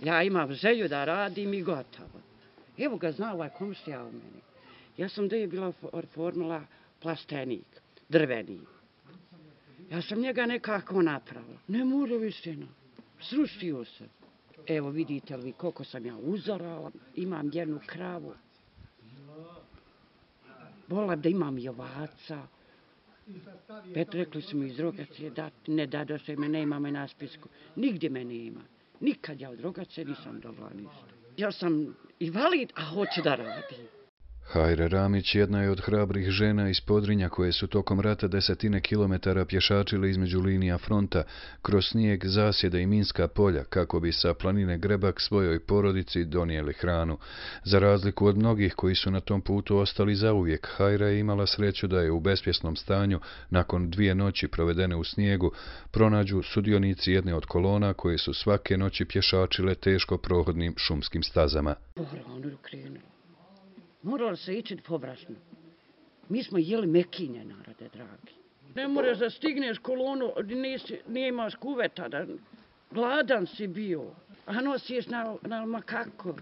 Ja imam želju da radim i gotovo. Evo ga, zna ovaj komšija u meni. Ja sam da je bila formula plastenik, drveni. Ja sam njega nekako napravila. Ne može više, srušio se. Evo vidite li koliko sam ja uzorala, imam jednu kravu. Volim da imam i ovaca. Rekli su mi iz Rogače, ne dadoše me, nema me na spisku. Nigdje me nema. Nikad ja od Rogače nisam dobila ništa. Ja sam invalid, a hoću da radim. Hajra Ramić jedna je od hrabrih žena iz Podrinja koje su tokom rata desetine kilometara pješačile između linija fronta, kroz snijeg, zasjede i minska polja, kako bi sa planine Grebak svojoj porodici donijeli hranu. Za razliku od mnogih koji su na tom putu ostali zauvijek, Hajra je imala sreću da je u bespjesnom stanju, nakon 2 noći provedene u snijegu, pronađu sudionici jedne od kolona koje su svake noći pješačile teško prohodnim šumskim stazama. Moralo se ići površno. Mi smo jeli mekinje, narode dragi. Ne moraš da stigneš kolonu, nije imaš kuveta, gladan si bio, a nosiš na makako.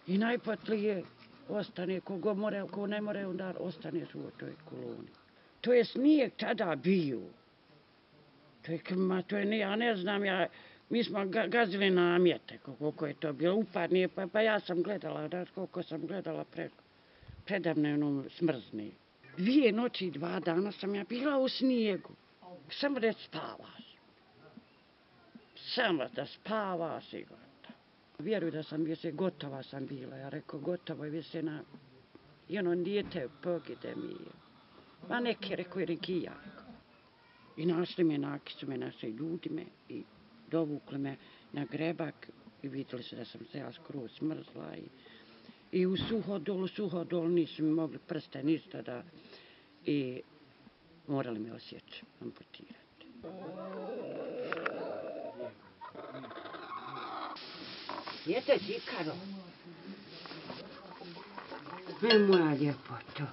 I najpotlije ostane, ko ne more, onda ostaneš u toj koloni. To je snijeg tada bio. Ja ne znam, mi smo gazili namjete, koliko je to bilo upadnije, pa ja sam gledala, koliko sam gledala predavno smrzne. 2 noći i 2 dana sam ja bila u snijegu, samo da spavaš. Samo da spavaš i gotovo. Vjeruj da sam više gotova sam bila, ja rekao gotovo je više na jedno dijete pogide mi je. Ma neki, rekao, neki ja. I našli me, nakisu me naše ljudi me i dovukli me na Grebak i vidjeli su da sam se ja skroz smrzla i u suhodolu nisu mi mogli prste ništa da i morali me osjeći, amputirati. Jete Đikaro? Moja ljepoto.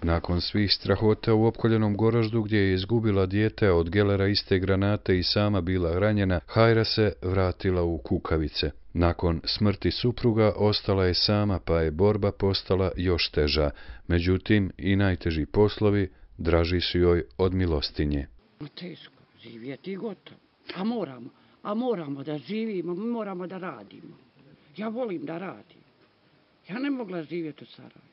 Nakon svih strahota u opkoljenom Goraždu, gdje je izgubila dijete, od gelera iste granate i sama bila ranjena, Hajra se vratila u Kukavice. Nakon smrti supruga ostala je sama, pa je borba postala još teža. Međutim, i najteži poslovi draži su joj od milostinje. Teško, živjeti gotovo. A moramo da živimo, moramo da radimo. Ja volim da radim. Ja ne mogla živjeti u Sarajevu.